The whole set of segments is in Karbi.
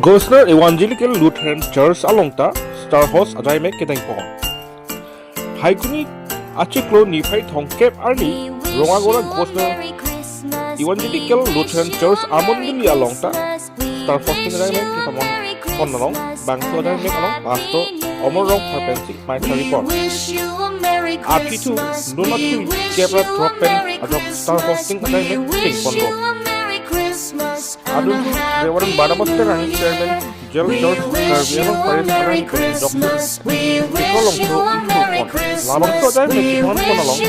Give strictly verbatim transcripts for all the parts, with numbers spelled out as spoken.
Gosner Evangelical Lutheran Church along ta Star Host ajaimek kedengpon. Phaikuni achiklo niphai thomkep arni Rongagora Gosner Evangelical Lutheran Church amondoli along ta Star Hosting ajaimek kedengpon along, bangso ajaimek along Pastor Omor Rongphar pensi maithari pon. Aphi thu, dona thu kepra drop pen ajok Star Hosting ajaimek kedengponlo. Adun Reverend Barnabas Terang, Chairman, Jail Church, Karbi Anglong Parish Anang pen Doctor Pikolongso ingthurpon. Labangso ajaimek kedengpon along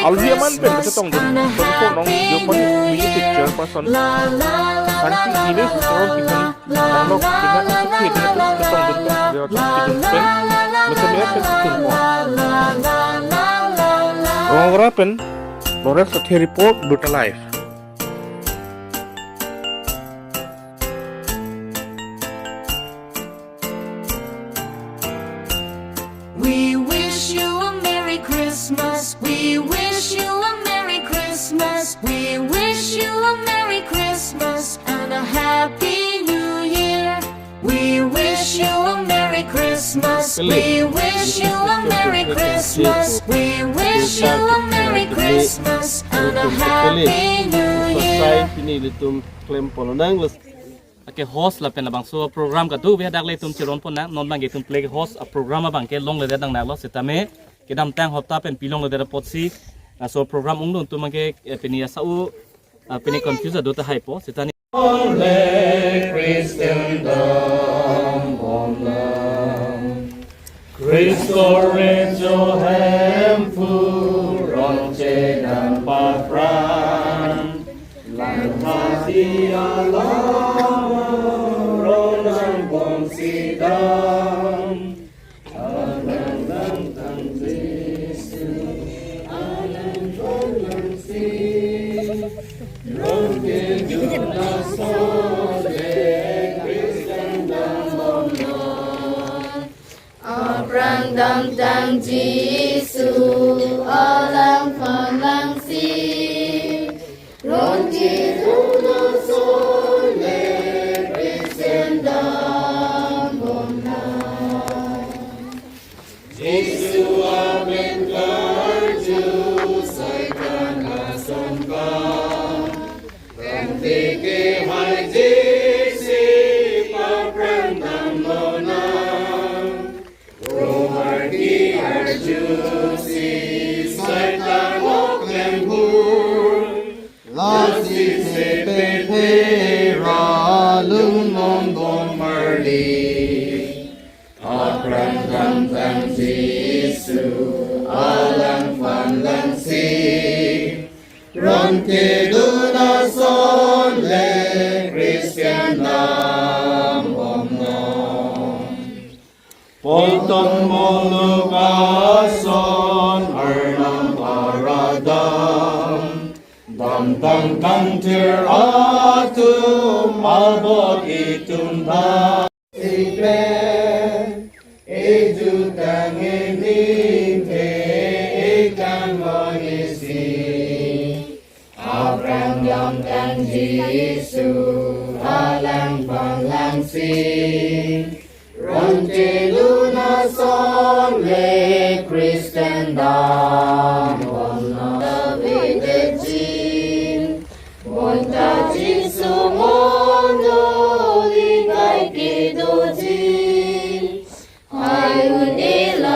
alhi aman pen kachetongdun Tongpon Rong Geopon Community Chairperson Santi Ines Terang Pikan Nanglok Pina Asukhi Dina Tus Ketong Dun Pen Jero Tus Kidun Pen Metemia Pen Kidun Pon. Rongagora pen Lawrence Athe report, Dota Live. We wish you a Merry Christmas. We wish you a Merry Christmas. We wish you a Merry Christmas and a Happy New Year. We wish you a Merry Christmas. We wish you a Merry Christmas. We wish you a Merry Christmas and a Happy New Year. Pini ilitum klempon lonang los. Ake host lapen labangso program kadokave dak ilitum cheronpon nang, non abangke itum play host a program abangke longledet nangnanglo setame kedamtang hopta pen pilongledet apotsi laso program ungdung atum abangke, eh, pini asau, ah, pini confuse do tahaipo setame. Ole Christian dam bomnang. Kristo recho Hemphu ron chedan papran. Langpati alam ron angbong sidam. Alang langtang Jisu, alang langtang si. Ron kedun asonle Christian dam bomnang. Apran damtang Jisu alang phan langsi. Ron kedun asonle Christian dam bomnang. Jisu amen karju Satan asompa. Kangtike hai Jisu papran damlonang. Ro arki arjusi Satan oklem hur. Lasi sepe phera lungnon bommarli. Apran damtang Jisu alang phan langsi. Ron kedun asonle Christian dam bomnang. Polton moluk ason arnam aradam. Damtang kangthir atum abot itum dam. Sipe, ejutang eningke, ekang monisi. Apran damtang Jisu alang phan langsi. Ron kedun asonle Christian dam bomnang. David Jin, bonta Jisu mono likai kedoji. Hai un-e la